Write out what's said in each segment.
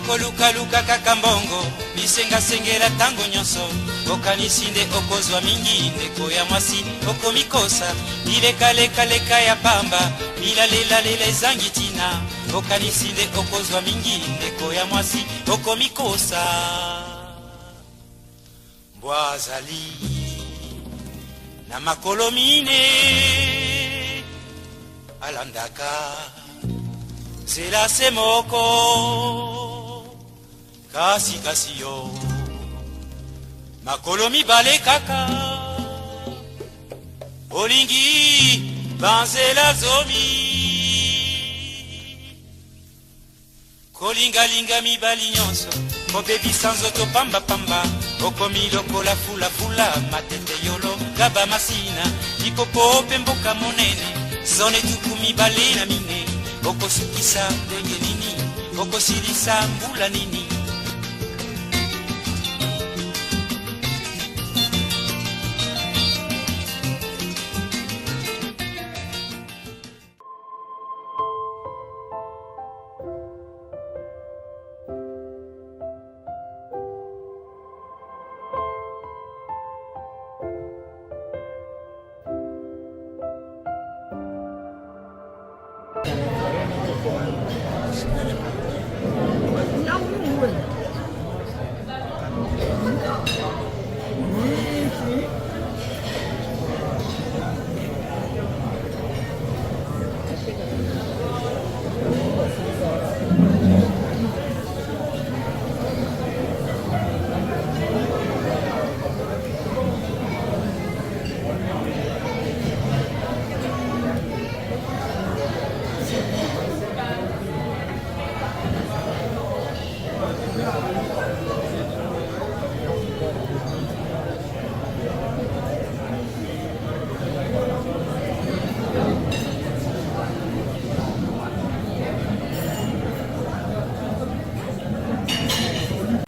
Yokolukaluka kaka mbongo, bisengasengela ntango nyonso, okanisi nde okozwa mingi. Ndeko ya mwasi, okomikosa, bilekalekaleka ya pamba, bilalelalela ezangi ntina, okanisi nde okozwa mingi. Ndeko ya mwasi, okomikosa. Mbwa azali na makolo mine, alandaka nzela se moko, kasi kasi yo makolo mibale kaka, olingi banzela zomi. Kolingalinga mibali nyonso, kobebisa nzoto pambapamba, okomi lokola fulafula, matete yolo, gaba masina, likopo mpe mboka monene, zone 24, okosukisa ndenge nini, okosilisa mbula nini?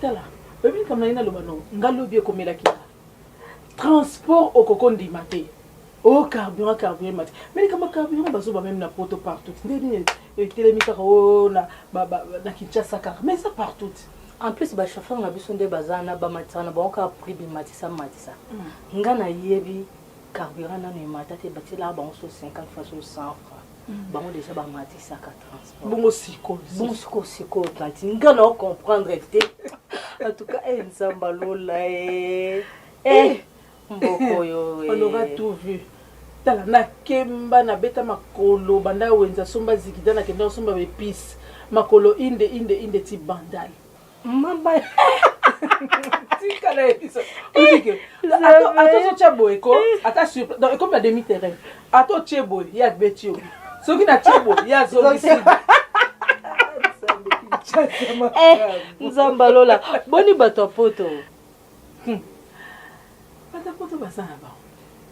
Tala, oyebi likambo na ye naloba no nga lobi ekomelaki nga transport okoki ondima te o oh, carburant carburant emati mais likambo ya carburant bazoba meme na poto partout nde nini etelemi kaka o oh, na, ba, ba, na kinshasa kaka mais eza partout. En plus ba chauffeur na biso nde baza na bamatisaka na bango kaka prix bimatisa matisa. Nga nayebi carburant nanu emata te, batielaka bango so 50 fois so 100 francs. Bango deja bamatisaka transport. Bongo sikoyo. Bongo sikoyo sikoyo tantine nga na comprendre te. En tout cas eh Nzambe alola eh. Eh mboko oyo eh. On aura tout vu. Tala nakemba nabeta makolo banda wenza somba zikida nakenda kosomba ba epices makolo inde inde inde ti bandal. Mama tika na yebiso oyebike ata ozotya boye ko ata sur donc ekomi na demi terrain ata otie boye ye abeti yo soki natie boye ye azongisi. Nzambe alola boni bato ya poto. Bato ya poto baza na bango.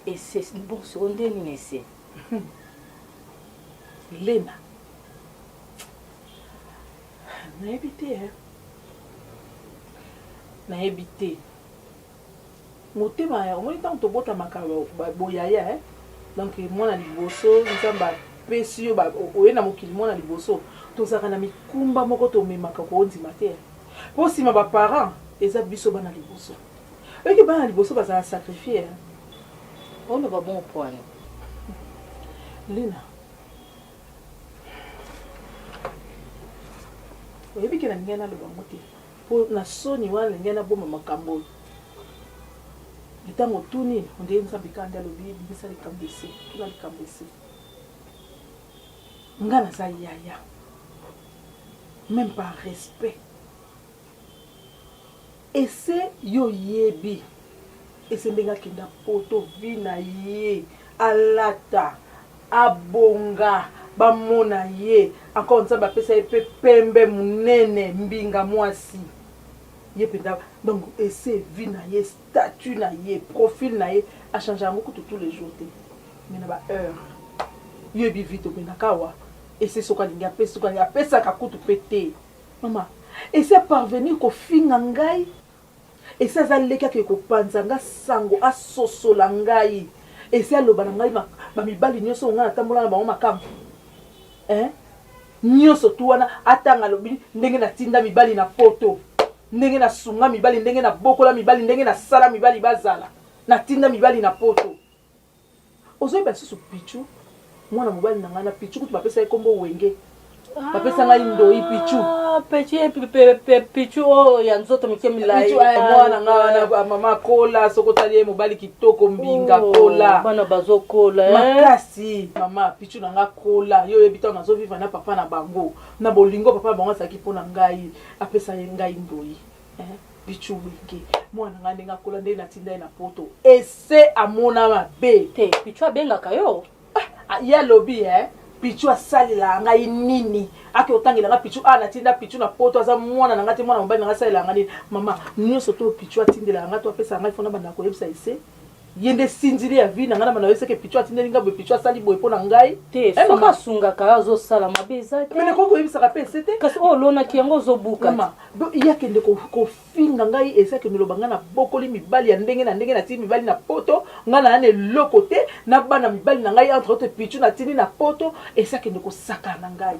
Ese bon siko nde nini ese? Lena nayebi te eh. Nayebi te motema omoni ntango tobotamaka boyaya eh? Donc mwana liboso nzambe apesi yo oye na mokili mwana liboso tozalaka na mikumba moko tomemaka koondima te mpo nsima baparent eza biso bana liboso oyoki bana liboso bazala sacrifie eh? Oloba bongo pwani? Lena oyebi ke nalingai naloba yango te mpo na soni wana nalingai nabomba makambo oyo ntango otuni ondeye nzambe kaka nde alobi bimisa likambo ese tuna likambo ese nga naza yaya même par respect Ese yo oyebi ese ndenge akenda poto vie na ye alata abonga bamona ye encore nzambe apesa ye pe pembe munene mbinga mwasi ye penza donc ese vie na ye statut na ye profil na ye a change yango kutu tous les jours te mais na ba heure yo yebi vie tobengaka awa ese soki alingi apesi soki alingi apesaka kutu pe te. Mama, esi a parvenir kofinga ngai, esi aza leki akende kopanza nga sango asosola ngai, esi aloba na ngai ba mibali nioso oyo ngai natambola na bango makambu hein? Nyonso tu wana atanga alobi ndenge natinda mibali na poto, ndenge nasunga mibali, ndenge nabokola mibali, ndenge nasala mibali bazala, natinda mibali na poto. Ozoyeba lisusu Pitshou mwana mobali na ngai na Pitshou kutu bapesa ye kombo Wenge. Bapesa ngai ndoyi Pitshou. Ah, Pitshou oyo ya nzoto mike milai. Eh, mwana ngai wana ah, mama kola soki otali ye mobali kitoko mbinga oh, kola. Bana bazokola eh. Makasi mama Pitshou na ngai kola yo oyebi ntango nazo vivre na papa na bango na bolingo papa na bango azalaki mpo na ngai apesa ye ngai ndoyi. Eh. Pitshou Wenge mwana ngai ndenge akola ndenge natinda ye na poto ese amona mabe te. Pitshou abengaka yo? Ah, ye alobi eh Pitshou asalelaka ngai nini? Ake otangela ngai Pitshou ah natinda Pitshou na poto aza mwana na ngai te mwana mobali na ngai asalelaka ngai nini? Mama nyonso to Pitshou atindelaka ngai to apesaka ngai fona banda koyebisa ese ye nde sinzili ya vie na ngai na banda koyebisa ke Pitshou atindeli ngai boye Pitshou asali boye mpo na ngai te. Eh, soki asungaka yo azosala mabe eza te. Mais nakoki koyebisaka mpe ese te. Kasi oyo olonaki yango ozobuka. Mama ye akende kofinga ngai ese akende loba ngai nabokoli mibali ya ndenge na ndenge natindi mibali na poto ngai na na eloko te na bana mibali na ngai entre autres Pitshou natindi na poto ese akende kosakana na ngai.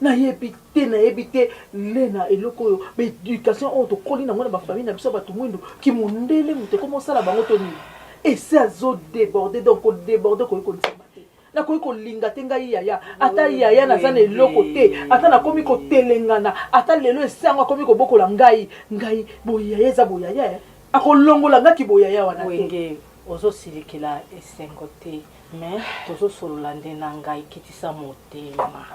Nayebi te, nayebi te lena eloko oyo baeducation oyo tokoli nango na bafamille na biso ya bato mwindu kimondele moto ekoma osala bango to nini ese azo deborde donc kodeborde koki kondima te nakoki kolinga te ngai yaya ata yaya naza na eloko te ata nakomi kotelengana ata lelo ese yango akomi kobokola ngai ngai boyaya eza boyaya eh. Akolongola ngai kiboyaya wana te. Wenge ozosilikela esengo te mais tozosolola nde na ngai kitisa motema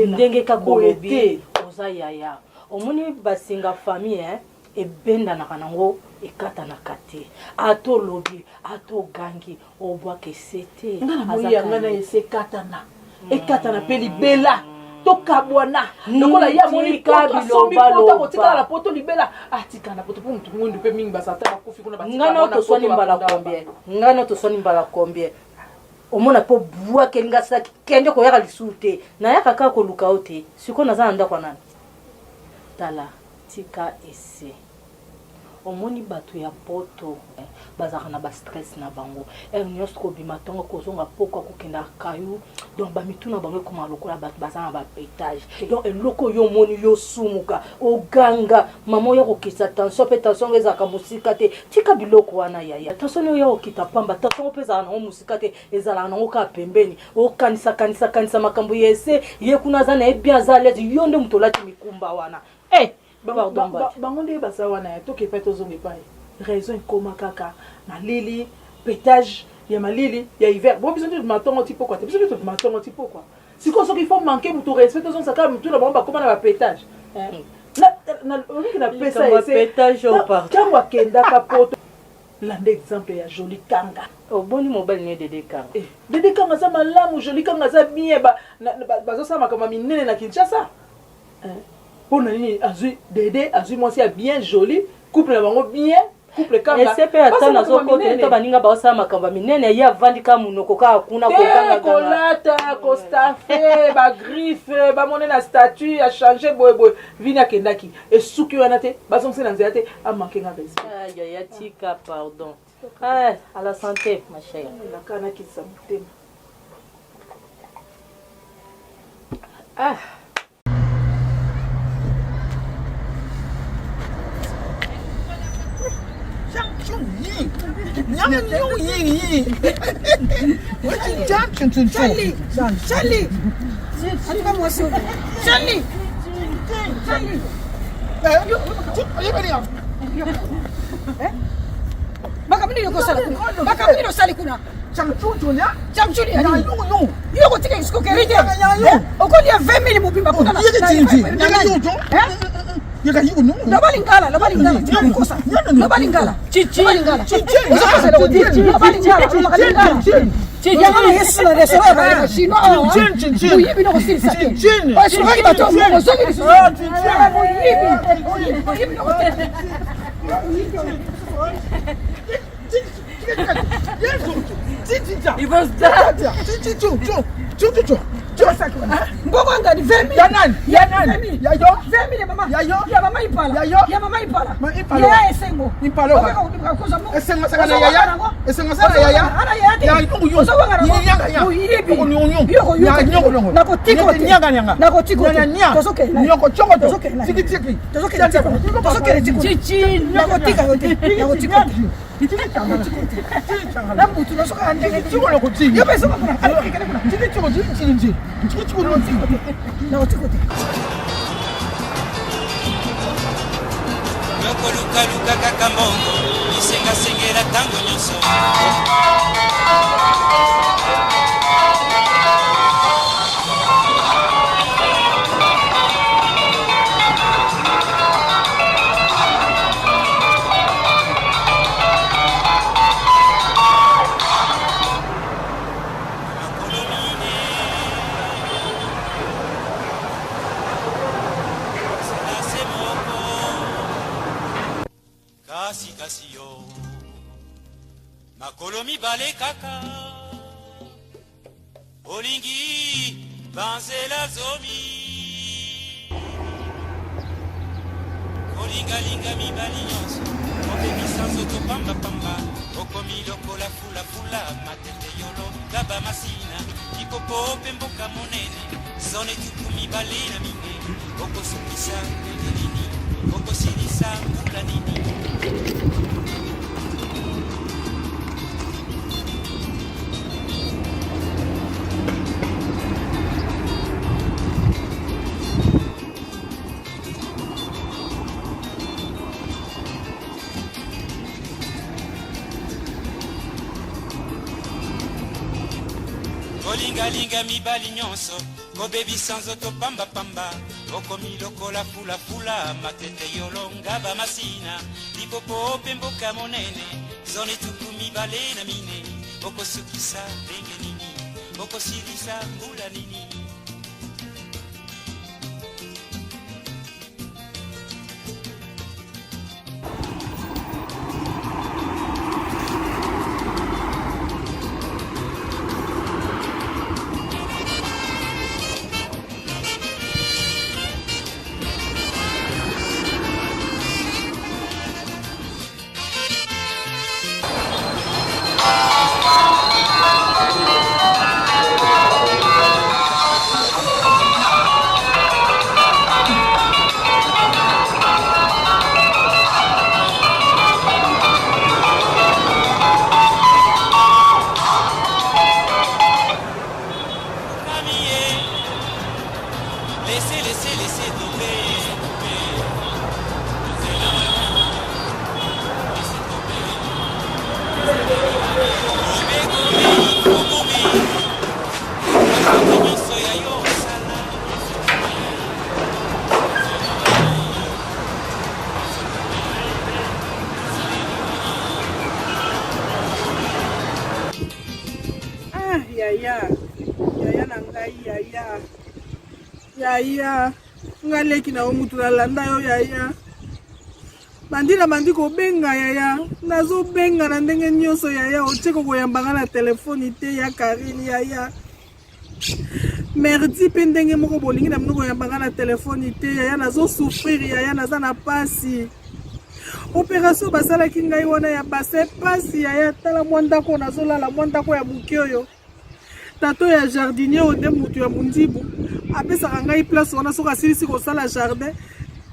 ndenge kaka olobi oza yaya omoni basinga famille eh? Ebendanaka nango ekatanaka te ata olobi ata ogangi obwaka ese te. Nga na moi ya nga na ese ekatana ekatana mpe libela tokabwana lokola ye amoni poto asombi poto akotikala na poto libela atikala na poto mpo motu mwindu mpe mingi bazala bakufi kuna. Nga na toswani mbala combien? Nga na toswani mbala combien? Omona mpo bwakeli nga saki kende koyaka lisusu te nayaka kaka koluka yo te sikoyo naza na ndako ya nani? Tala tika ese omoni bato ya poto bazalaka na bastress na bango heure nyonso kobima ntongo kozonga pokwa kokenda kayu donc bamitu na bango ekoma lokola bato baza na bapetage donc eloko oyo omoni yo sumuka oganga mama oya kokitisa tension mpe tension yango ezalaka mosika te tika biloko wana yaya tension oyo ya kokita pamba tension mpe ezalaka nango mosika te ezalaka nango kaka pembeni okanisa kanisa kanisa makambo ya ese ye kuna aza na ye bien aza alese yo nde moto olati mikumba wana eh Pardon, bango nde baza wana ya toke epai tozonga epai raison ekoma kaka malili petage ya malili ya hiver bo biso nde tobima ntongo ti pokwa te biso nde tobima ntongo ti pokwa sikoyo soki il faut manquer moto respect tozongisa kaka motu na bango bakoma na bapetage oliki na pesa ese ntango akendaka poto landa exemple ya Joli Kanga. Oboni mobali ne Dede Kanga. Eh, Dede Kanga aza malamu, Joli Kanga aza bien, bazosala makambo ya minene na Kinshasa. Mpo na nini azwi Dede, azwi mwasi ya bien joli, couple na bango bien, couple Kanga. Ese mpe ata nazokota to baninga baosala makambo ya minene, ye avandi kaka monoko kaka kuna koganga kolata kostafe bagriffe bamone na statut ya change boye boye vini akendaki esuki wana te bazongisi na nzela te amanke nga respect. Yaya tika pardon. Ah, à la santé ma chère. Naka nakitisa motema. Ah. Charlie, Charlie, en tout cas moi aussi. Charlie, Charlie. Makambo nini okosala kuna? Makambo nini osali kuna? Yo kotika escroquerie te. Okolia 20 000 mobimba kuna na loba lingala, loba lingala, tika kokosa. Loba lingala. Loba lingala. Ozokosa eloko te. Loba lingala, olobaka lingala. Yango na yesu na restaurant ya ba chinois awa. Moyibi na kosilisa te. Esukaki bato ya mbongo ozongi lisusu. Moyibi. Moyibi na kosilisa. Mbongo ngani 20 000. Ya nani? Ya nani? Ya yo? 20 000 ya mama. Ya yo? Ya mama Ipala. Ya yo? Ya mama Ipala. Ma Ipala. Ya Esengo. Ipala. Esengo saka na yaya. Esengo saka na yaya. Ana yaya te. Ya yongo yo. Ozobanga nango. Nyanga nyanga. Moyibi. Oko nyonyo. Yo koyoka. Ya nyongo nyongo. Nakotiko te. Nyanga nyanga. Nakotiko te. Nyanga nyanga. Tozokende. Nyoko choko to. Tozokende. Tiki tiki. Tozokende tiko. Tozokende tiko. Chichi. Nakotika yo te. Nakotika te. Na mutu nazoka ndenge. Yo pe soka kuna. Kende kuna. Nakotiko te. Yokolukaluka kaka mbongo, bisengasengela ntango nyonso. Makolo mine zela se moko, kasi kasi yo makolo mibale kaka, olingi banzela zomi, kolingalinga mibali nyonso, obebisa nzoto pambapamba, okomi lokola fulafula, matete yolo gaba masina lipopo mpe mboka monene, zone 24, okosukisa ndenge nini, okosilisa mbula nini? Kolingalinga mibali nyonso, kobebisa nzoto pambapamba, okomi lokola fulafula, matete yolo ngaba masina lipopo mpe mboka monene, zone 24, okosukisa ndenge nini, okosilisa mbula nini? Laissez, laissez, laissez tomber. Laissez tomber. Gome, gome, gome. Nyonso ya yo osala. Ah, yaya, yaya na ngai, yaya, yaya, nga leki na yo mutu nalanda yo yaya. Bandi na bandi kobenga yaya, nazobenga na ndenge nyonso yaya, otie kokoyamba nga na telefoni te ya Karine yaya. Merdi mpe ndenge moko bolingi na bino koyamba nga na telefoni te yaya, nazosouffrir yaya, naza na pasi. Operation basalaki ngai wana ya bassin pasi yaya, tala mwa ndako nazolala, mwa ndako ya moke oyo. Tato ya jardinier oyo nde mutu ya mundibu apesaka ngai place wana, soki asilisi kosala jardin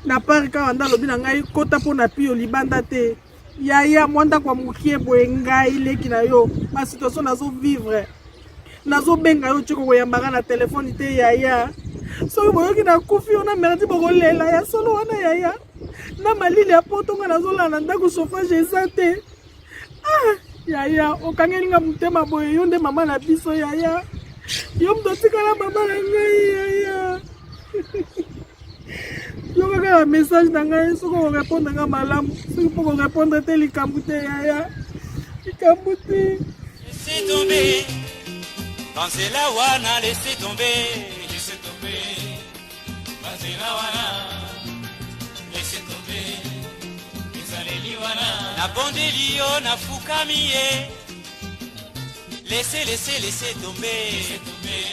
na parc awa nde alobi na ngai kota mpo na pio libanda te yaya, mwa ndako ya mokie boye ngai leki na yo, ba situation nazovivre, nazobenga yo tiko koyambaka na telefone te yaya. Soki boyoki nakufi yo na merdi bokolela ya solo wana yaya, na malili ya poto nga nazolala na ndako chauffage eza te. Ah, yaya okangeli nga motema boye, yo nde mama na biso yaya, yo moto otikala mama na ngai yaya. Yo kaka na message na ngai, soki okorepondre nga malamu, soki mpo korepondre te likambo te yaya, likambo te. Laissez tomber, banzela wana, laissez tomber, laissez tomber, banzela wana, laissez tomber, ezaleli wana. Nabondeli yo, nafukami ye, laissez, laissez, laissez tomber, laissez tomber.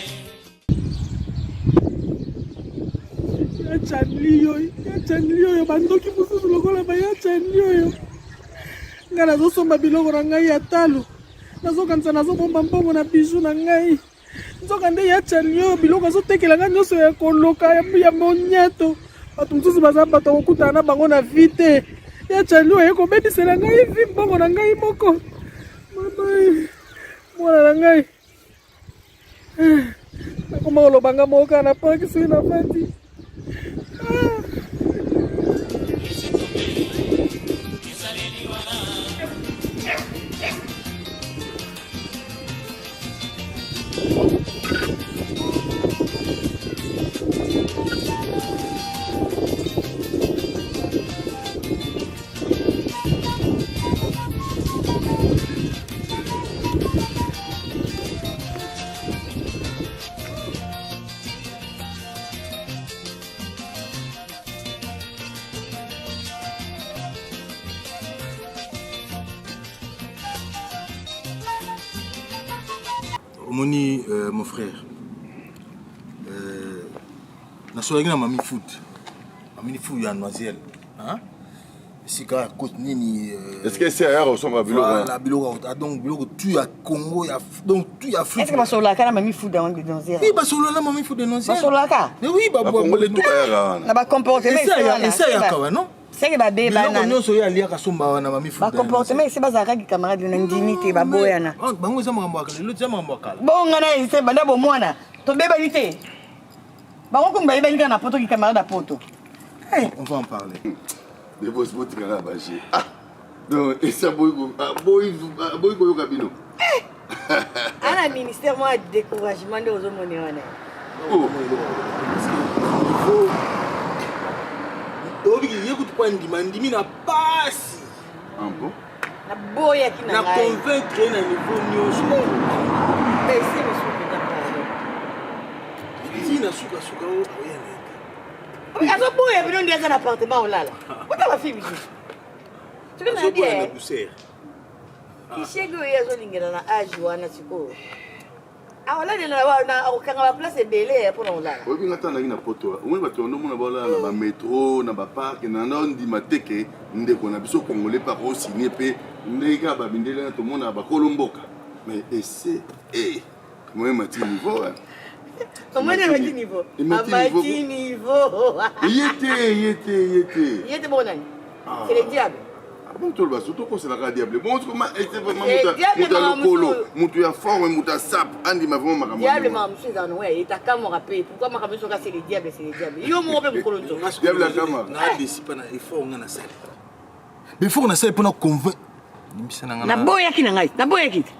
Ya Chanli oyo, ya Chanli oyo, bandoki mosusu lokola ba ya Chanli oyo. Ngai nazosomba biloko na ngai ya talo, nazokanisa nazobomba mbongo na bijou na ngai. Nzoka nde ya Chanli oyo biloko azotekela ngai nyonso ya koloka ya monyato. Bato mosusu baza bato ya kokutana na bango na vie te. Ya Chanli oyo aye kobebisela ngai vie mbongo na ngai moko. Mama, mwana na ngai. Nakoma koloba nga moko kaka na parki soki nafandi. Omoni euh, mon frère euh, nasolaki na mami food mami food ya noisiel hein? esika côte nini euh, est-ce que c'est ayaka kosomba biloko voilà biloko ah, donc biloko tout ya Congo ya donc tout ya Afrique est-ce que basololaka na mami food yango de Donzière oui basololaka na mami food de Donzière basololaka mais oui ba Congolais tout bayaka wana na ba comportement esa yaka wana non seke babebana biloko nyonso oyo aliaka somba wana mami food ba comportement ese bazalaka ki camarade na ndimi te baboyana ah, bango eza makambo ya kala lelo eza makambo ya kala bonga na ese banda bomwana tobebani te bango kumu bayebani kaka na poto ki camarade ya poto on va en parler Devos botika kaka ba jeu. Ah donc esi aboyi aboyi koyoka bino. Eh! Ana ministère mwa découragement nde ozomona wana. Oh. Obiki ye kutu kwa ndima ndimi na pasi. Ah bon? Naboyaki na ngai. Na convaincre ye na niveau nyonso. Pese mosusu mpenza pardon. Ti na suka suka oyo akoya na ye te. Azoboya bino nde aza na appartement olala. Bota ba fille misusu. Soki na Azoboya na bien. douceur. Kishege oyo azolingela na age wana sikoyo. Aolalela na akokanga ba place ebele mpo na kolala. Oyebi nga ntango nayaki na poto omoni bato yango omona baolala na bametro na baparke na na ondima te ke ndeko na biso congolais mpe akosigne mpe ndenge kaka babindeli wana tomona bakolo mboka mais ese e moye mati niveau omoni amati niveau amati niveau ye te ye te ye te ye te bongo nani c'est le diable Bon toloba so tokoselaka diable bon soko moto ya lokolo moto ya forme moto ya sap andima vraiment makambo diable makambo mosusu ezala nango ya ye takamwaka mpe pourquoi makambo nyonso kaka c'est le diable c'est le diable yo moko mpe mokolo nzo diable akamwaka na desi mpa na effort nga nasali befort nasali mpo na convain limbisa na nga naboyaki na ngai naboyaki te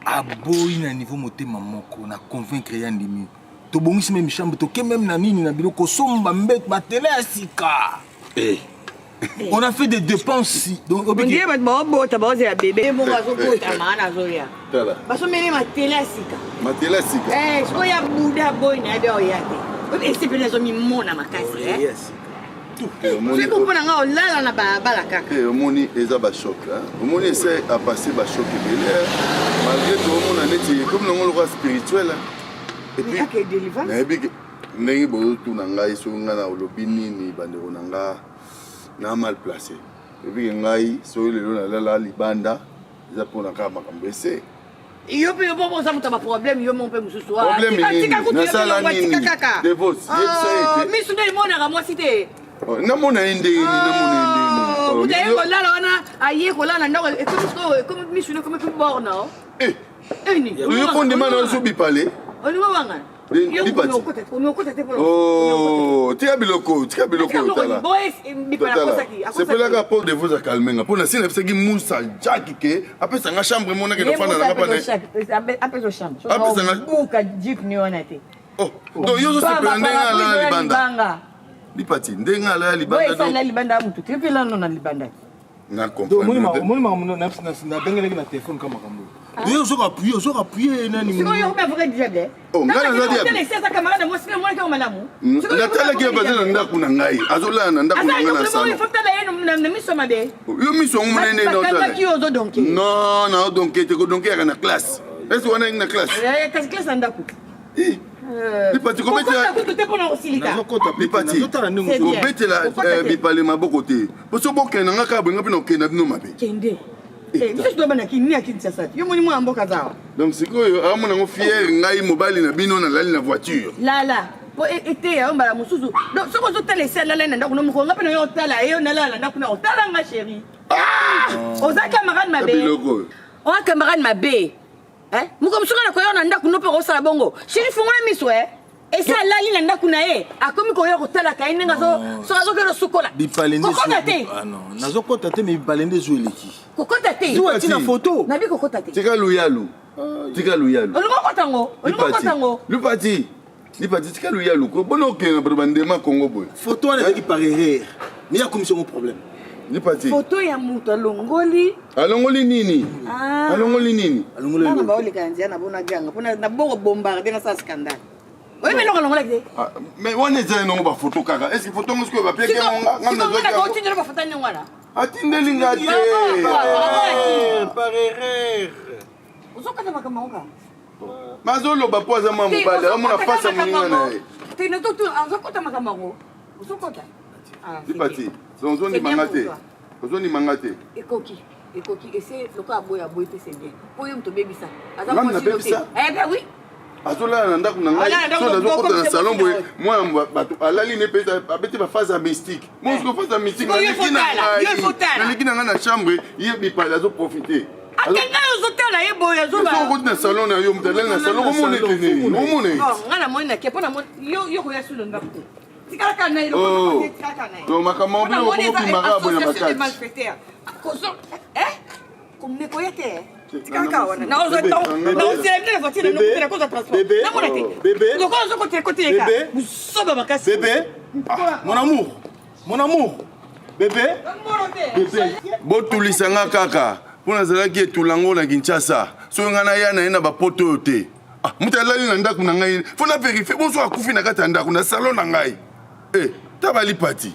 aboyi na niveau motema moko na convaincre ya ndimi tobongisi meme chambre toke meme na nini na biloko kosomba mbeto batele ya sika eh. On a fait des dépenses. Donc, on dirait bato baobota baozela bebe ye moko azobota maa nazoya basomeli matela ya sika matela ya sika eh, sikoyo ya buda boyi na yebi aoya te esepeli azomimona makasi eh. soki mpo na ngai olala na balabala kaka eh, omoni eza bachoc omoni ese apasse bachoc ebele malgré toomona neti ekomi nango lokola spirituel epuis nayebi Ndenge bozo tuna ngai soki ngai na olobi nini bandeko na nga na mal place ebike ngai soki lelo nalala libanda eza mpona kaka makambo ese yo mpe yo moko oza moto ya baproblème yo moko mpe mosusu nasala nini devos yebisa ye te misu nde emonaka mwasi te oh, namona ye ndenge nini namona ye ndenge nini oh, moto aye kolala wana aye kolala na ndako ekomi sikoyo ekomi misu nde ekomi borna eh. yo kondima na ozo bipale olingo wangana Oh, tika biloko tika biloko otala sepelaka mpo devos akalme nga mpo na si nayebisaki musa jaki ke apesa nga chambre emonaki nofanda nanga pane apesa oh, donc yo ozosepela ndenge alala libanda lipati ndenge alala libanda Na comprendre. Omoni makambo nabengelaki na telefone ka makambo oyo. Yo ozoka appuyer, ozoka appuyer nani? Sikoyo yo vrai diable. Oh, ngai naza diable. Eza camarade mwasi na mwana malamu. Natalaki ye baza na ndako na ngai. Azolala na ndako na ngai na salon. Faut tala ye na miso mabe. Yo miso yango monene na otala. Yo ozo donke. Non, na odonke te ko donke yaka na classe. Est-ce wana na classe? Eh, kasi classe na ndako. Eh. Lipati kobetela kutu te mpona kosilika. Lipati kobetela eh, bipale maboko te. Poso bokende na nga kaka boye nga mpe nakokende na bino mabe. Kende. Eh, biso toba na kini ya Kinshasa. Yo moni mwana mboka zawa. Donc sikoyo amona yango fier ngai mobali na bino nalali na voiture. Lala. Po eteya yo mbala mosusu. Donc soki ozotala esi alala na ndako no mokolo nga mpe nayo otala ye nalala na ndako na otala nga chérie. Ah! Oza camarade mabe. Oza camarade mabe. Eh? Mokolo mosusu nga nakoya na ndako no mpe okosala bongo. Chérie fongola miso eh. Esi alali na ndako na ye akomi koya kotalaka ye ndenge oh. soki azokende osukola kokota te ah, nazokota te me bipale nde ezo eleki kokota te zuwa ti na foto nabi kokota te tika luyalu tika luyalu olingi okota ngo olingi okota ngo lupati lipati tika luyalu ko bona okende na bato bandema kongo boye foto wana ezalaki par erreur mais akomisi yango problème lipati foto ya moto alongoli alongoli nini ah. alongoli nini alongoli baoleka na nzela na bona ganga mpona na boko bombarde na sala scandale oyebi eloko alongolaki te ah, mais wana eza nango bafoto kaka est ce que foto yango sikoyo bapiaki yango nganatindeli bafoto ndenge wana atindeli nga te par erreur ozokata makambo yango kaka mazoloba mpo aza mwa mobali amona face ya moninga na ye azokota makambo yango ozokota ah, lipati ozondima nga te ozondima nga te ekoki ekoki ese lokola aboyi aboyi te c'est bien mpo yo moto obebisa aza nabebisa eh ben oui azolala na ndako na ngai so nazokota na salon boye mwana bato alali ne mpe abeti baphase ya mystique mosiko phase ya mystique naleki na ngai naleki na ngai na chambre ye bipale azoprofite akenda yo ozotala ye boye azobakoti na salon na yo moto alali na salon komona ete nini omona ete ngai namoni na ke mpo namoni yo koya sulo ndako te tikala kaka na ye oh. tikala na ye donc makambo yango bino okopimaka boye na bakati komeko ye te tikala kaka wana naozwa naozela bino na voiture nokutela kozwa transport namona te lokola ozokotela koteleka busoba makasi bebe ah, mon amour mon amour bebe bebe botulisa nga kaka mpo nazalaki etulango na kinshasa soki ngai naya na ye na bapoto oyo te Ah, moto alali na ndako na ngai fo na verifie bonso akufi na kati ya ndako na salon na ngai e eh, tabali pati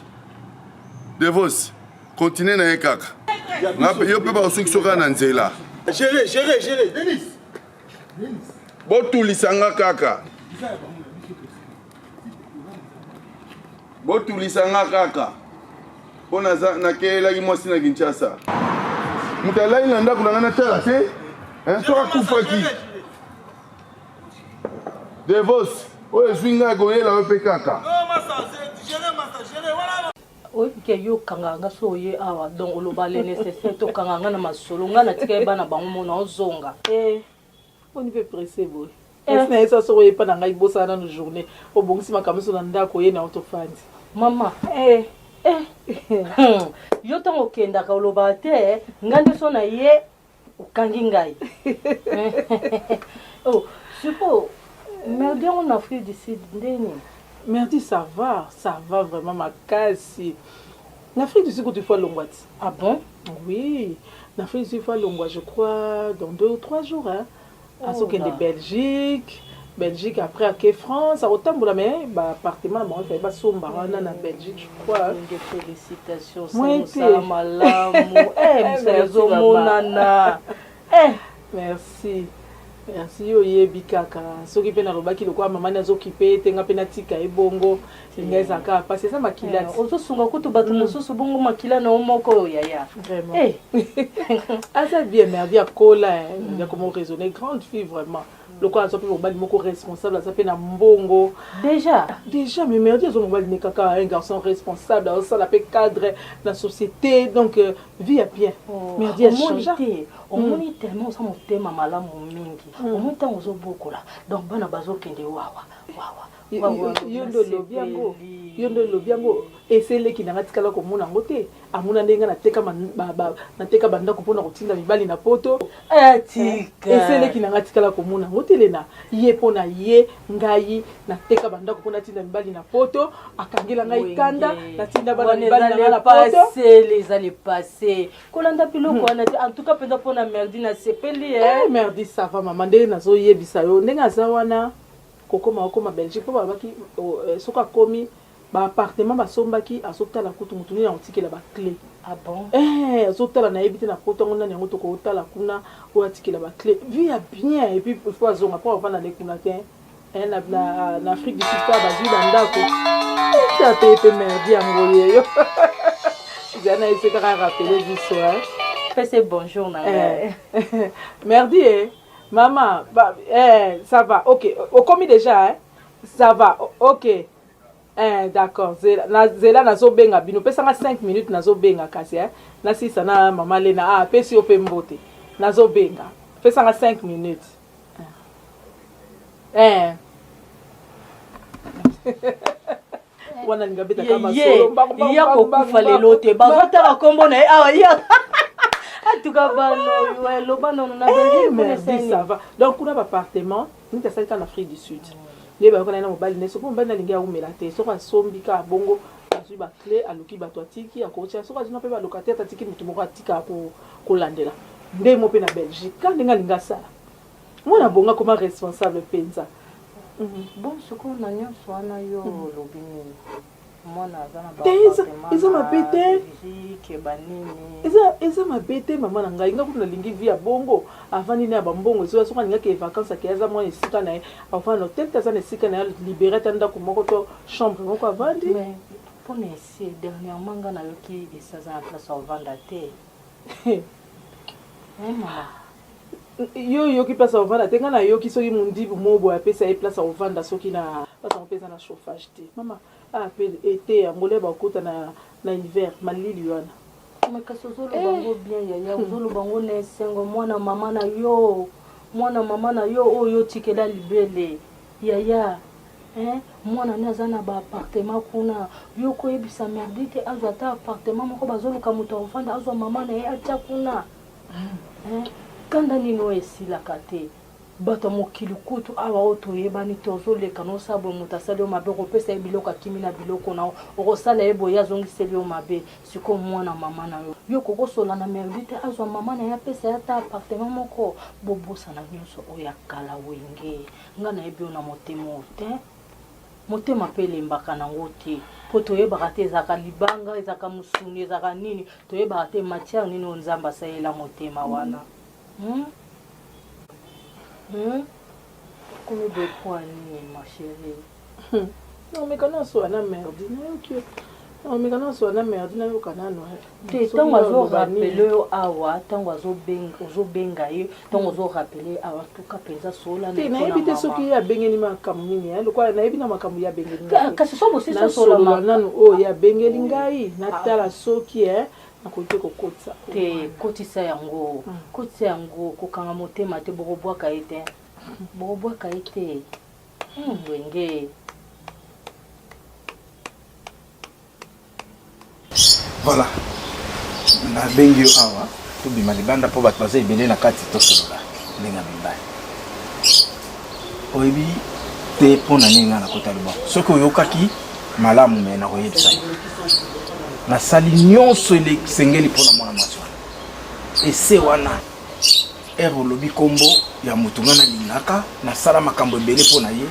devos continue na ye kaka yo mpe bakosukisa kaka na nzela gere gere gere denis botulisa nga kaka Botulisa nga kaka mpo nakeyelaki mwasi na Kinshasa. Moto alali na ndako na ngai natala te soki akufaki. Devos oyo ezwi ngai koyela yo mpe kaka. Oyebi ke yo okangaka nga so oye awa donc oloba le nécessaire to okangaka nga na masolo nga natika ye bana bango mona ozonga. Eh. Boni pe presse boye. Eh. Esi na ye soki oye epa na ngai bosana nanu journée obongisi makambo nyonso na ndako oye na yo tofandi. Mama. Eh. Eh. Hmm. Yo ntango okendaka olobaka te ngai nde so na ye okangi ngai. oh, sikoyo merdi yango na Afrique du Sud nde nini? Merdi ça va, ça va vraiment makasi. Na Afrique du Sud kutu il faut alongwa ti. Ah bon? Oui, na Afrique du Sud il faut alongwa je crois dans deux ou trois jours hein. Oh Azokende Belgique, Belgique après ake France, akotambola mais ba appartement na bango il fallait basomba wana na Belgique je crois. Ndenge félicitations, mosala malamu. Eh, mosala ezomonana. Eh, merci. Merci yo oyebi kaka soki mpe nalobaki lokola mama ni azokipe ye te nga mpe natika ye bongo linga ezala kaka mpasi eza makila eh, ozosunga kutu bato mm. mosusu bongo makila na yo moko oyo yaya vraiment eh. aza bien merdi akola eh. mm. akoma raisonner grande fille vraiment lokola aza mpe mobali moko responsable aza mpe na mbongo déjà déjà mais merdi aza mobali ne kaka un garçon responsable azosala mpe cadre na société donc euh, vie ya bien oh, merdi omoni te omoni mm. tellement oza motema malamu mingi mm. omoni ntango ozobokola donc bana bazokende wawa wawa yo nde olobi yango yo nde olobi yango eseleki na nga tikala komona yango te amona ndenge nga nateka bandako mpona kotinda mibali na poto eseleki na nga tikala komona yango te lena ye mpo na ye ngai nateka bandako mpo natinda mibali na poto akangela ngai kanda natinda bana mibali na ngai na poto eza le passé kolanda biloko hmm. wana te en tout cas mpenza mpo na merdi nasepeli eh, merdi ça va mama ndenge nazoyebisa yo ndenge aza wana kokoma okoma belgique mpo balobaki oh, eh, soki akomi ba appartement basombaki azotala kutu motu nini akotikela ba cle ah bon? eh, azotala nayebi te na poto yango nani yango tokotala kuna oyo atikela ba cle vie ya bien epuis il faut azonga mpo avanda nde kuna te. Eh, na, na, na Afrique du Sud kaka bazwi bandako ti apeye mpe merdi yango yeyo zala na ese kaka rapele biso pese bonjour na eh. merdi e mama ba, eh, ça va ok okomi déjà eh? ça va ok eh, d'accord zela, na, zela nazobenga bino pesanga 5 minutes nazobenga kasi eh? nasisa na mama lena ah, apesi yo mpe mbote nazobenga pesanga 5 minutes Eh. wana alinga abetaka masolo ya kokufa lelo te bazotala nkombo na ye awa ya atuka bana loba nono na eh, merci ça va donc kuna baappartement neti asali kaka na afrique du sud nde bayokana ye na mobali ne soki mobali nalingi awumela te soki asombi kaka bongo azwi baclé aluki bato atiki akotia soki azwi na mpe balocataire atiki moto moko atika kolandela nde mo mpe na belgique kaka ndenge alingi asala mwana bonga koma responsable mpenza mhm. bon sikoyo na nyonso wana yo mhm. olobi nini mwana aza na eza mabe te eza mabe te mama na ngai nga kutu nalingi vie ya bongo avandi na ya bambongo ezoya soki alingaki vacance akei aza mwana esika na ye avanda na hotel te aza na esika na ye libere ata ndako moko to chambre moko avandi mpona ese dernièrement nga nayoki ese aza na place ya ovanda te yo oyoki place ya kovanda te ngai nayoki soki mondibu moko boye apesa ye place ya kovanda soki na place yango mpe eza na chauffage te mama ah, mpe ete yango le bakota na, na hiver malili wana mais kasi ozoloba yango eh. bien yaya ozoloba yango na esengo mwana mama na yo mwana mama na yo oyo otikela libele yaya eh, mwana ne aza na baappartement kuna yo koyebisa merdi te azwa ata appartement moko bazoluka moto akofanda azwa mama na ye atya kuna Eh, kanda nini oyo esilaka te bato ya mokili kutu awa oyo toyebani te ozoleka na osala boye moto asali yo mabe okopesa ye biloko akimi na biloko na yo okosala ye boye azongiseli yo mabe sikoyo mwana mama na yo yo okokosola na merdi te azwa mama na ye apesa ye ata apartement moko bobosana nyonso oyo ya kala wenge ngai nayebi yo na motema oyo te Motema pe elembaka nango te po toyebaka te ezalaka libanga ezalaka musuni ezalaka nini toyebaka te matière nini oyo nzambe asalela motema wana hmm? Hmm? Okomi boye po ya nini ma chérie hmm. Naomeka nasola na merdi nayoki yo naomeka nasola na merdi nayoka nano eh. te ntango azorapele yo awa ntango ozobenga ye ntango ozorapele ye awa tuka mpenza sola te nayebi te soki ye abengeli makambo nini eh, lokola nayebi na makambo ye abengeli ngai kasi so bosisi nasolola nanu oyo ye abengeli ngai natala soki eh, nakoki te kokotisa te kotisa yango hmm. kotisa yango kokanga motema te bokobwaka ye te bokobwaka ye te hmm, wenge Voilà. Nabengi yo awa tobima libanda mpo bato baza ebele na kati tosolola ndenge ya mibali. Oyebi te mpo na nini ngai nakota loboko. Soki oyokaki malamu me nakoyebisa yo. Nasali nyonso esengeli mpo na mwana mwasi wana. Ese wana ere olobi nkombo ya moto ngai nalingaka, nasala makambo ebele mpo na ye,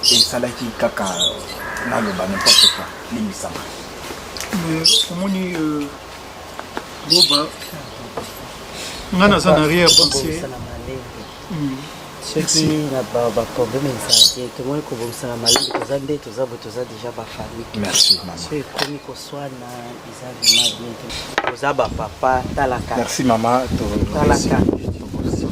esalaki kaka naloba n'importe quoi. Limbisa ngai. Mais omoni euh, loba ngai naza na arrière pensée soki na baproblème ezala te tomoni kobongisa na malembe toza nde toza boye toza déjà bafamille merci mama so ekomi koswana eza vraiment bien te toza bapapa talaka merci mama talaka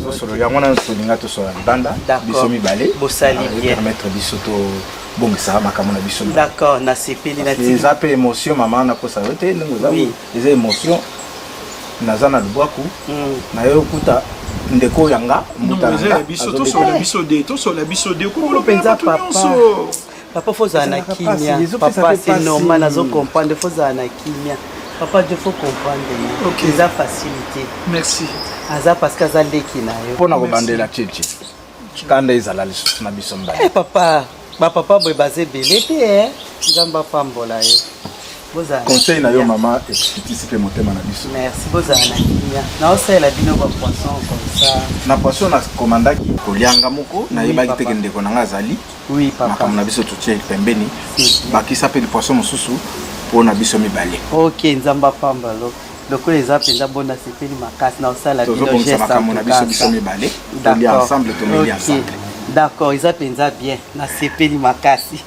tozosolo yango wana tolinga tosolola libanda biso mibale bosali bien permettre biso tobongisa makambo na biso d'accord nasepeli eza mpe émotion mama nakosa yo te ndenge oza eza émotion naza na lubwaku hmm. naye okuta ndeko ya nga mbuta na nga biso tosola biso de tosola biso de mpenza papa papa fo ozala na kimia papa c'est normal nazo comprendre fo ozala na kimia papa je faut comprendre okay. eza facilité merci aza parce que aza leki na yo mpo na kobandela chichi kanda ezala lisusu na biso mibale hey, eh, papa bapapa boye baza ebele te eh? nzambe apambola yo conseil na yo mama ekitisi mpe motema na biso merci bozala na kimia naosalela bino bapoisson comme ça na poisson nakomandaki kolianga moko nayebaki teke ndeko na ngai azali oui, papa. makambo na biso totie pembeni bakisa mpe poisson mosusu mpo na biso mibale ok nzambe apambalo lokola eza mpenza bo nasepeli makasi na osala tozobongisa makambo na biso biso mibale tolia ensemble tomeli ensemble. D'accord, eza penza bien. Nasepeli makasi.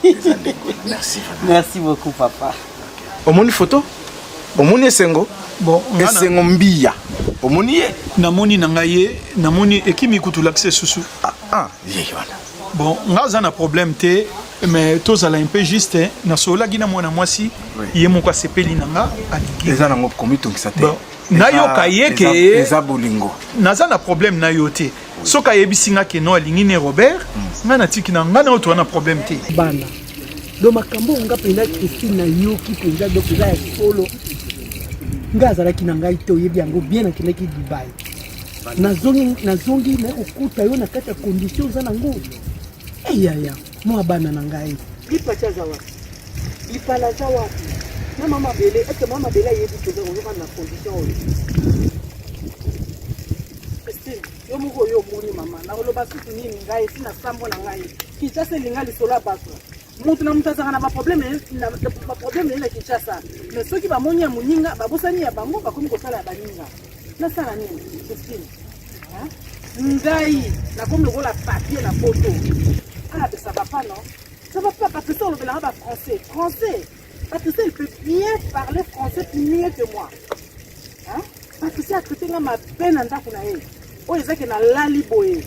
Merci. Merci beaucoup papa. Omoni photo? Omoni esengo? Bon, esengo mbiya. Omoni ye? Namoni na ngai ye, namoni ekimi kutu lakisa susu. Ah, ah, ye wana. Bon, nga aza na problème te, mais tozala un peu juste, nasololaki na mwana mwasi, ye moko asepeli na nga, alingi. Eza nango komitungisa te. Bon, nayoka ye ke eza bolingo. Naza na problème na yo te. Soki ayebisi nga ke no alingi ne Robert, nga natiki na nga na yo toza na problème te. Bana. Donc makambo oyo nga mpenza Christine nayoki mpenza donc eza ya solo. Nga azalaki na ngai te oyebi yango bien nakendaki Dubai. Nazongi nazongi naye kokuta yo na kati ya condition oza nango. Eyaya mwa bana na ngai. Lipati aza wapi? Lipala aza wapi? Na mama Mabele, est-ce que mama Mabele ayebi que oza na condition oyo? Christine, yo moko oyo omoni mama, nakoloba susu nini ngai esi na sambo na ngai. Kinshasa elinga lisolo ya bato. Moto na moto azalaka na baproblème na baproblème na ye na Kinshasa. Mais soki bamoni ya moninga, babosani ya bango, bakomi kosala ya baninga. Nasala nini? Christine. Ngai nakomi lokola papier na poto. Ah, ça va pas non? Ça va pas, Patricia olobelaka ba français. Français. Patricia, il peut bien parler français mieux que moi. Hein? Patricia a traité nga mabe na ndako na ye. Oyo ezaki na lali boye.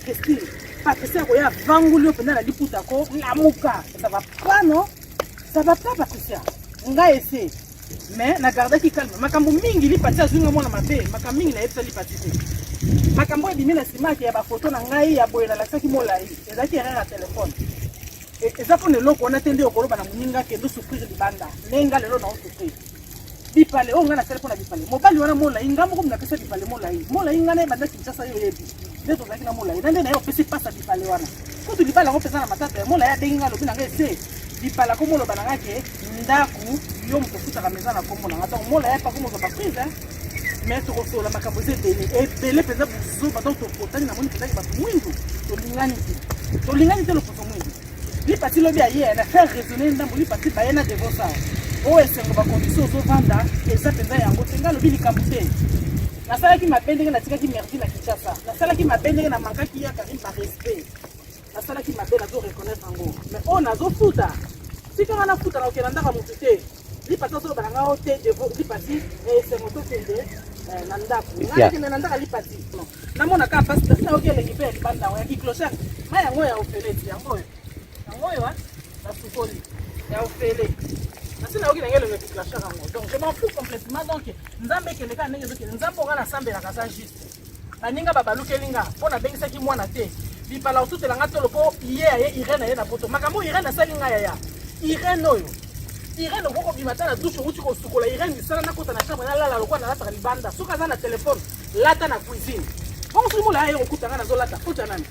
Christine, Patricia akoya avanguli yo mpenza na liputa ko lamuka. Ça va pas non? Ça va pas Patricia. Ngai ese. Mais na gardaki calme. Makambo mingi lipati azwi nga mwana mabe. Makambo mingi nayebisa lipati te. Makambo ebimi na nsima ya ba photo na ngai ya boye nalakisaki molai. Ezalaki erreur ya telefone. Eza mpona eloko wana te nde okoloba na moninga kende osouffrir libanda. Nde nga lelo na osouffrir. Bipale oyo ngai nasali mpona bipale. Mobali wana molai nga moko napesa bipale molai. Molai ngai na ye banda Kinshasa yo oyebi. Nde tozalaki na molai. Na nde na ye opesi pasa bipale wana. Kutu libala yango mpenza na matata ya molai abengi ngai alobi na ngai ese bipale akomoloba na ngai ke ndako yo moto ofutaka meza na kombo na ngai. Donc molai ape akomozwa ba prise hein. Mais tokosolola makambo eza ebele ebele mpenza buzoba donc tokotani namoni mpenza ke bato mwindu tolingani te tolingani te loposo mwindu lipati lobi aye na faire raisonner ndambo lipati baye na devosa oyo esengo bacondition ozovanda eza mpenza yango te ngai alobi likambo te nasalaki mabe ndenge natikaki merdi na kinshasa nasalaki mabe ndenge na mankaki ya karim ba respect nasalaki mabe nazo reconnaître yango mais oyo nazofuta tika nga nafuta nakokenda ndako ya motu te lipati azoloba na ngai o te devo lipati esengo tokende na ndako ngai nakende na ndako ya lipati namona kaka mpasi nasi nayoki elengi mpe ya libanda yango ya kiclochard mai yango ya ofele ti yango oyo yango oyo basukoli ya ofele nasi nayoki ndenge elengi ya kiclochard yango donc je m'en fous complètement donc nzambe ekende kaka ndenge ezokende nzambe oka nasambelaka aza juste baninga babalukeli nga mpo nabengisaki mwana te bipala osutela nga tolo mpo ye aye irene aye na poto makambo oyo irene asali nga yaya irene oyo irene okoki kobima ata na dushe outi kosukola irene misala nakota na chambre nalala lokola nalataka libanda soki aza na telefone lata na cuisine bongo soki mola aye kokuta nga nazolata kota nani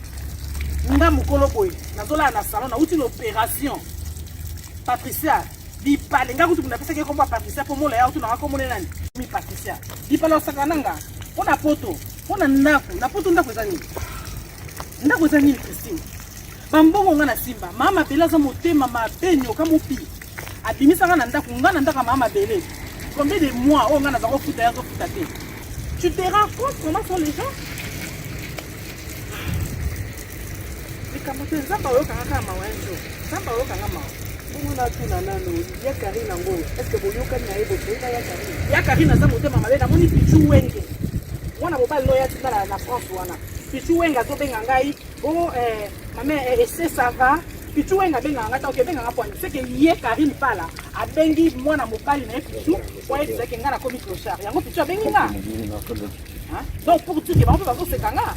nga mokolo boye nazolala na salon nauti na opération patricia bipale nga kutu napesaki kombo ya patricia mpo mola ya otunaka kombo ne nani mi patricia bipale osaka na nga mpo na poto mpo na ndako na poto ndako eza nini ndako eza nini christine bambongo nga na simba mama mabele aza motema mabe nyoka mopi abimisaka na ndako nga na ndako ya mama mabele combien de mois oyo nga naza kofuta ye azofuta te tu te rends compte comment sont les gens likambo te nzambe ayokanga kaka mawa un jour nzambe ayokanga mawa bongo natuna nano ya karine yango estce boyokani na ye bosoyi na ya karine ya karine aza motema mabe namoni pichu wenge mwana mobali noyo atinda na france wana pichu wenge azobenga ngai o oh, eh, mame eh, ese ça va pichu wenge abengaka ngai tanke ebengaka pwani seke ye karine pala abengi mwana mobali na ye pichu po ayebisaki ngai nakomi clochard yango pichu abengi nga donc pour dire ke bango mpe bazoseka nga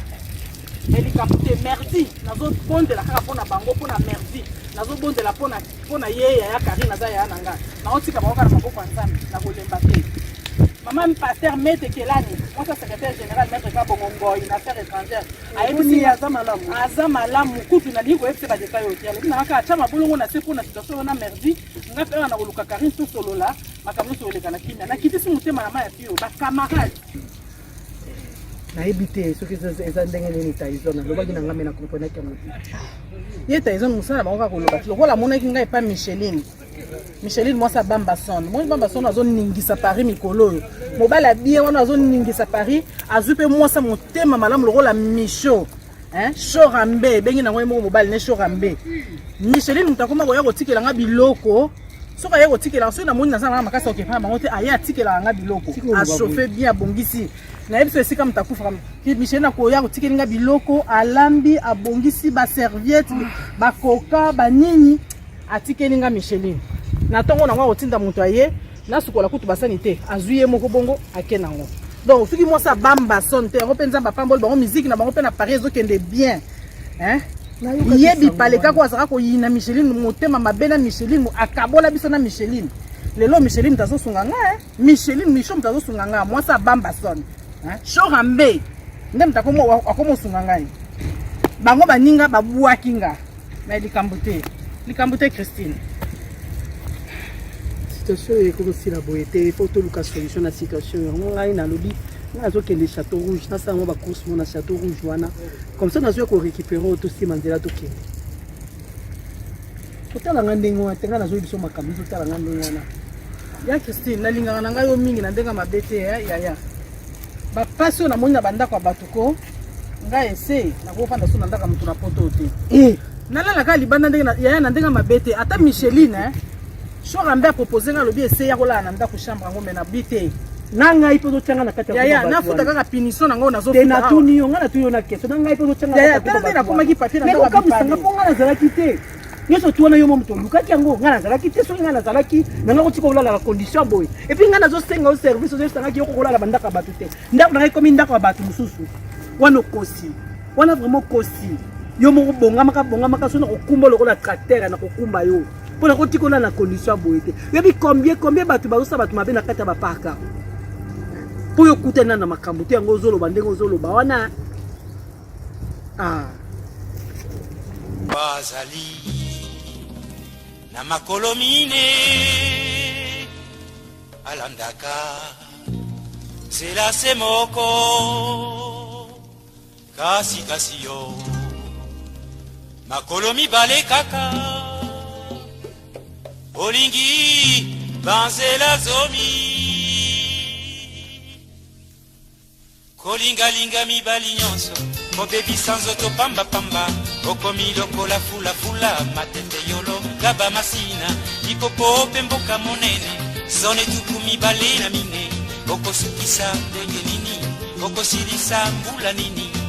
mais likambo te merdi nazobondela kaka mpo na bango mpo na merdi nazobondela mpo na ye yaya karine aza yaya na nga naotika bango kaka na maboko ya nzambe nakolemba te mama pasteur mete kelani mwasi ya secrétaire général maître kabongo ngoi na affaire étrangère ayebisi aza malamu aza malamu kutu nalingi koyebisa badetail oyo te alobi nanga kaka atya mabolongo na se mpo na situation wana merdi nga mpe awa nakoluka karine tosolola makambo nyonso koleka na kimia nakitisi motema na mai ya pio bacamarade nayebi te soki eza ndenge nini Tyson alobaki na ngai me na comprenaki yango te ye Tyson mosala bango kaka koloba ti lokola amonaki ngai epa Micheline Micheline mwasi ya Bambason moni Bambason azoningisa Paris mikolo oyo mobali ya bien wana azoningisa Paris azwi mpe mwasi ya motema malamu lokola Micho. Hein? Shorambe ebengi nango ye moko mobali ne Shorambe. Micheline moto akoma koya kotikela nga biloko soki aye kotikela soki namoni naza nanga makasi okepa na bango te aye atikelaka nga biloko achauffe bien abongisi nayebi so esika moto akufaka micheline akoya kotikeli nga biloko alambi abongisi baserviette bakoka banini atikeli nga micheline na ntongo nango akotinda moto aye nasukola kutu basani te azwi ye moko bongo ake nango donc soki mwasi abamba son te yango mpe nzambe apamboli bango miziki na bango mpe na paris ezokende bien hein? ye bipaleka ko azalaka koyina micheline motema mabe na micheline akabola biso na micheline lelo micheline moto azosunga nga eh? micheline micho moto azosunga nga mwasi abamba son shorambe nde moto akomosunga ngai bango baninga babwaki nga na likambo te likambo te christine situation oyo ekoki kosila boye te fo toluka solution na situation yango ngai nalobi ngai nazokende chateau rouge nasala yango bacourse mo na chateau rouge wana comme ça nazoya korécupere oyo tosima nzela tokende totala ngai ndenge wana te ngai nazoyi biso makambo totala ngai ndenge wana ya christine nalingaka na ngai yo mingi na ndenge mabe te eh, yaya bapasi oyo namoni na bandako ya bato ko ngai ese nakofanda so na ndako ya moto na poto te eh. nalala kaka libanda ndenge yaya na ndenge mabe te ata micheline eh. Shorambe a propose nga alobi ese ya kolala na ndako chambre yango mais na bi te na ngai mpe ozotyanga na kati ya nafuta kaka punition na ngai nazote natuni yo ngai natuni yo na question na ngai mpe ozotyanga tala nde nakomaki papier na okamwisanga mpo ngai nazalaki te nyonso tu wana yo mo moto olukaki yango ngai nazalaki te soki ngai nazalaki na ngai kotika kolala na condition boye epuis ngai nazosenga yo service ozoyebisangaki yo kokolala bandako ya bato te ndako na ngai ekomi ndako ya bato mosusu wana okosi wana vraiment okosi yo moko bongamaka bongamaka so nakokumba lokola tracteur nakokumba yo mpo na kotika olala na condition ya boye te yoyebi combien combien bato bazosala bato mabe na kati ya baparka mpo yo okutani na makambo te yango ozoloba ndenge ozoloba wana ah. Bazali na makolo mine alandaka nzela se moko kasi kasi yo makolo mibale kaka olingi banzela zomi Kolingalinga mibali nyonso, kobebisa nzoto pambapamba, okomi lokola fulafula, matete yolo, gaba masina, likopo mpe mboka monene, zone 24, okosukisa ndenge nini, okosilisa mbula nini?